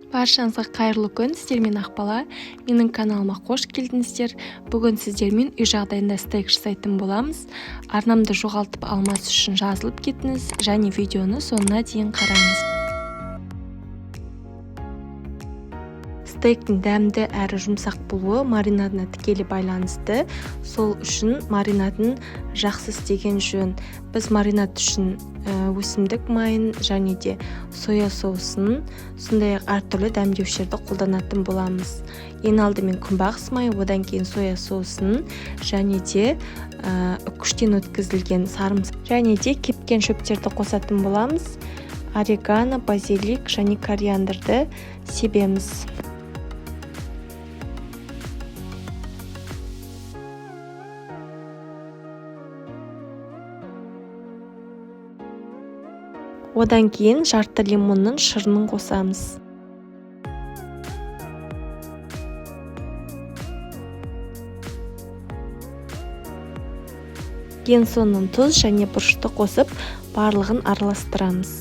Баршаңызға қайырлы күн, сіздермен Ақбала. Менің каналыма қош келдіңіздер. Бүгін сіздермен үй жағдайында стейк жасайтын боламыз. Арнамды жоғалтып алмас үшін жазылып кетіңіз және видеоны соңына дейін қараңыз. Стейктің дәмді әрі жұмсақ болуы маринадына тікелей байланысты. Сол үшін маринадын жақсы істеген жөн. Біз маринад үшін өсімдік майын және де соя соусын, сондай-ақ әртүрлі дәмдеушілерді қолданатын боламыз. Ең алдымен күнбағыс майы, одан кейін соя соусын және де үкіштен өткізілген сарымсақ және де кепкен шөптерді қосатын боламыз. Орегано, базилик және кориандрды себеміз. Одан кейін жарты лимонның шырынын қосамыз. Ең соңынан тұз және бұрышты қосып, барлығын араластырамыз.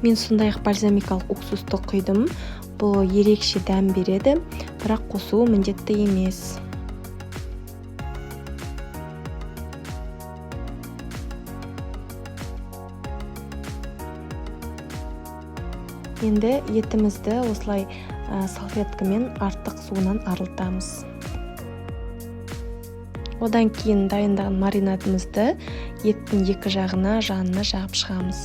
Мен сондай-ақ бальзамикалық уксусты құйдым. Бұл ерекше дәм береді, бірақ қосуы міндетті емес. Енді етімізді осылай салфеткамен артық суынан арылтамыз. Одан кейін дайындаған маринадымызды еттің екі жағына, жанына жағып шығамыз.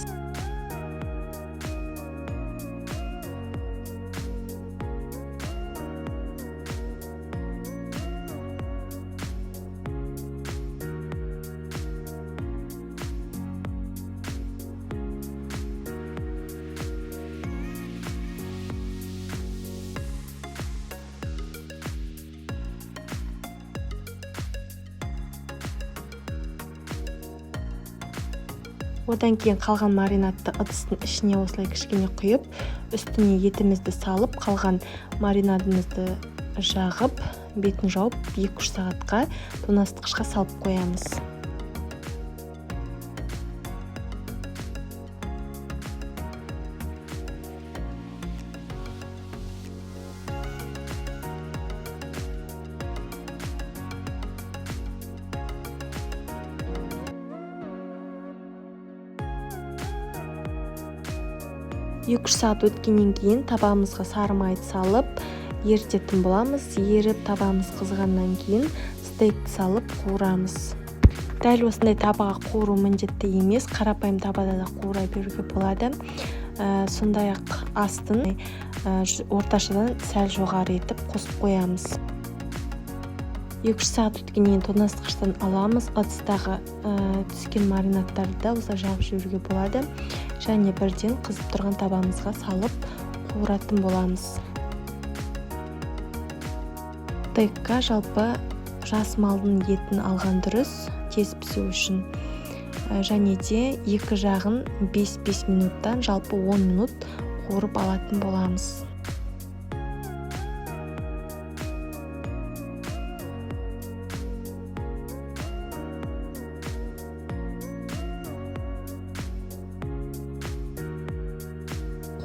Одан кейін қалған маринадты ыдыстың ішіне осылай кішкене құйып, үстіне етімізді салып, қалған маринадымызды жағып, бетін жауып, 2-3 сағатқа тоңазытқышқа салып қоямыз. Екі-үш сағат өткеннен кейін табамызға сары майды салып, ерітетін боламыз. Еріп табамыз қызғаннан кейін стейкті салып қуырамыз. Дәл осындай табаға қуыру міндетті емес, қарапайым табада да қуыра беруге болады. Сондай-ақ астын орташадан сәл жоғары етіп қосып қоямыз. 2-3 сағат өткеннен кейін тоңазытқыштан аламыз. Ыдыстағы түскен маринадтарды да осылай жағып жіберуге болады. Және бірден қызып тұрған табамызға салып қуыратын боламыз. Стейкке жалпы жас малдың етін алған дұрыс, тез пісу үшін. Және де екі жағын 5-5 минуттан жалпы 10 минут қуырып алатын боламыз.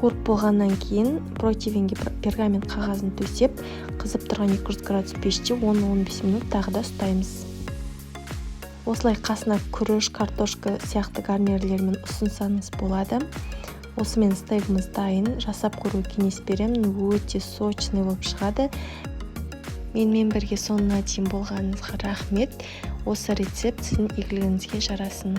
Қуырып болғаннан кейін противенге пергамент қағазын төсеп, қызып тұрған 200 градус пеште 10-15 минут тағы да ұстаймыз. Осылай қасына күріш, картошка сияқты гарнирлермен ұсынсаңыз болады. Осымен стейкіміз дайын. Жасап көруге кеңес беремін. Өте сочный болып шығады. Менімен бірге соңына дейін болғаныңызға рахмет. Осы рецепт сіздің игілігіңізге жарасын.